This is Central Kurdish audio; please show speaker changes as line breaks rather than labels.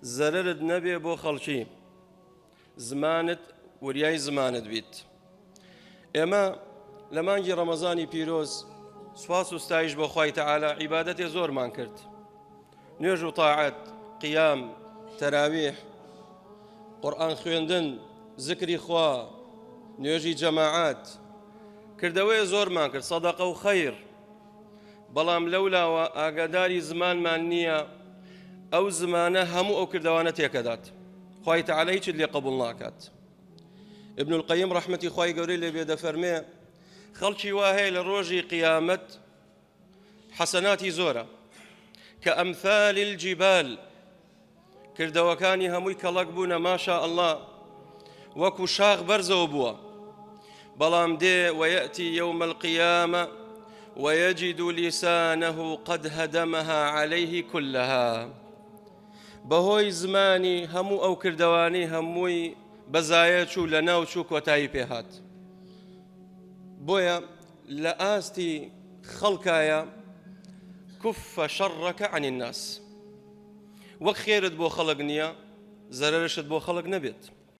زەرەرت نەبێ بۆ خەڵکی. زمانت وریای زمانت بیت. ئێمە لە مانگی ڕەمەزانی پیرۆز سواس و ستایش بۆ خوای تەعالا عیبادەتێ زۆرمان کرد. نوێژ و تاعەت، قیام، تەراویح، قورئان خوێندن، زکری خوا، نوێژی جەماعەت، کردەوەی زۆرمان کرد، سەدەقە و خەیر. بەڵام لەولاوە ئاگاداری زمانمان نییە، ئەو زمانە هەموو ئەو کردەوانە تێکەدات. خوای تەعالا هیچت لێ قبوڵ ناکات. ابن القیم ڕەحمەتی خوای گەورەی لێ بێ دەفەرمێ خەڵکی وا هەیە لە ڕۆژی قیامەت حەسەناتی زۆرە کە ئەمثال الجبال کردەوەکانی هەمووی کەڵک بوونە ماشا الله وەکو شاخ بەرزەوە بووە بەڵام دێ ويأتي يوم القيامة ويجد لسانه قد هدمها عليه كلها بەهۆی زمانی هەموو ئەو کردەوانەی هەمووی بەزایە چوو لە ناو چوو کۆتایی پێهات بۆیە لە ئاستی خەڵکایە كف شرك عن الناس وەک خێرت بۆ خەڵک نییە زەرەرشت بۆ خەڵک نەبێت.